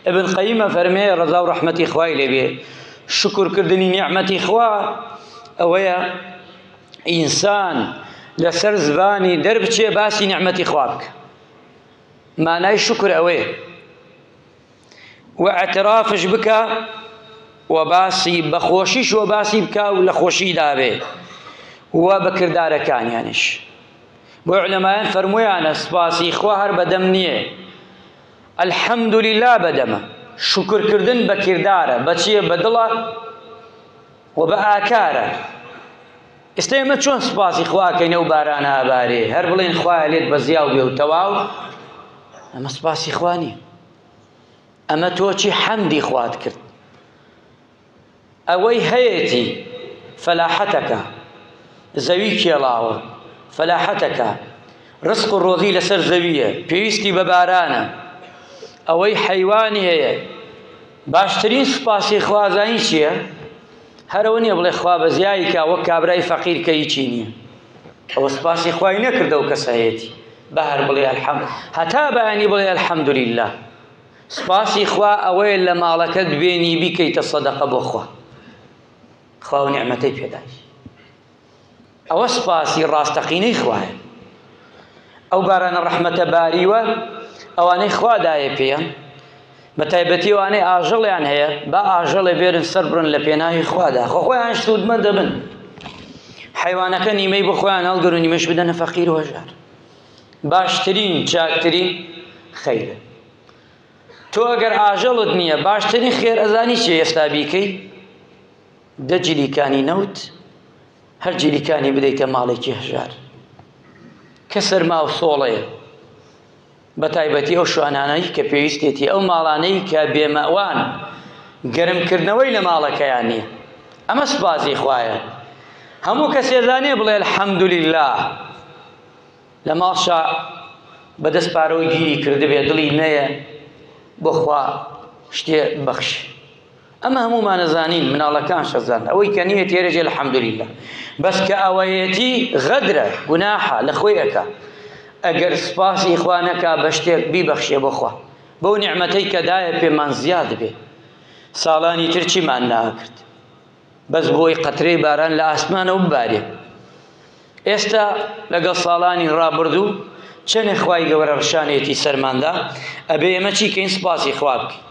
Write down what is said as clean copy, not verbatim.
ابن قەیم ئەفەرمێ ڕەزا و ڕەحمەتی خوای لێ بێ شوکرکردنی نیعمەتی خوا ئەوەیە ئینسان لەسەر زبانی دەربچێ باسی نیعمەتی خوا بکە. مانای شوکر ئەوەیە و اعترافش بکە و باسی بەخۆشیش و باسی بکە و لە خۆشیدا بێ و بە کردارەکانیانیش. بۆ علەمایان فەرموویانە سپاسی خوا هەر بەدەم نییە، الحمدللە بەدەمە. شوکرکردن بە کردارە، بە چییە؟ بە دڵە و بە ئاکارە. ئێستا ئێمە چۆن سوپاسی خوا ئەکەین ئەو بارانە ئەبارێ؟ هەر بڵێن خوایە لێت بەزیاو بێ و تەواو؟ ئەمە سوپاسی خوا نییە. ئەمە تۆ چی حەمدی خوات کرد؟ ئەوەی هەیەتی فەلاحەتەکە، زەوی کێڵاوە، فەلاحەتەکە، ڕزق و ڕۆزی لەسەر زەوییە، پێویستی بە بارانە. ئەوەی حەیوانی هەیە، باشترین سوپاسی خوا زانی چییە؟ هەر ئەوە نییە بڵێ خوا بەزیایی کا وەک کابرای فەقیر کە هیچی نییە. ئەوە سوپاسی خوای نەکردە و کەسە هەیەتی. بە هەر بڵێ الحمد هەتا بەیانی بڵێ الحمدلله. سوپاسی خوا ئەوەیە لە ماڵەکەت بێنی بیکەیتە سەدەقە بۆ خوا. خوا و نیعمەتەی پێدای. ئەوە سوپاسی ڕاستەقینەی خوایە. ئەو بارانە ڕەحمەتە باریوە ئەوانەی خوا دایە پێیان، بە تایبەتی ئەوانەی ئاژەڵیان هەیە، با ئاژەڵێ بێرن سەر بڕن لە پێناوی خوادا، خۆ خۆیان سوودمەند دەبن. حەیوانەکە نیمەی بۆ خۆیان هەڵگرن و نیمەش بدەنە فەقیر و هەژار. باشترین چاکترین خەیرە. تۆ ئەگەر ئاژەڵت نییە باشترین خێر ئەزانی چیە ئێستا بیکەی؟ دە جلیکانی نەوت هەر جلیکانی بدەیتە ماڵێکی هەژار کە سەرما و سۆڵەیە، بە تایبەتی ئەو شوانانەی کە پێویستێتی، ئەو ماڵانەی کە بێمەوان گەرمکردنەوەی لە ماڵەکەیان نییە. ئەمە سوپاسی خوایە. هەموو کەسێ زانێ بڵێ الحمدلله لە ماڵشا بەدەست پارەوە گیری کردبێ دڵی نەیە بۆ خوا شتێ بەخش. ئەمە هەموومان ئەزانین، مناڵەکان شەزان ئەوەی کە نییە تێرەجێ الحمدللە، بەس کە ئەوەیەتی غەدرە، گوناحە لە خۆی ئەکا. ئەگەر سوپاسی خوا نەکا بە شتێک بیبەخشێ بۆ خوا، بەو نیعمەتەی کە دایە پێمان زیاد بێ. ساڵانی تر چیمان ناکرد بەس بۆی قەترەی باران لە ئاسمانەوە ببارێ. ئێستا لەگەڵ ساڵانی ڕابردوو چەنێ خوای گەورە ڕشانێتی سەرماندا، ئەبێ ئێمە چی کەین؟ سوپاسی خوا بکەین.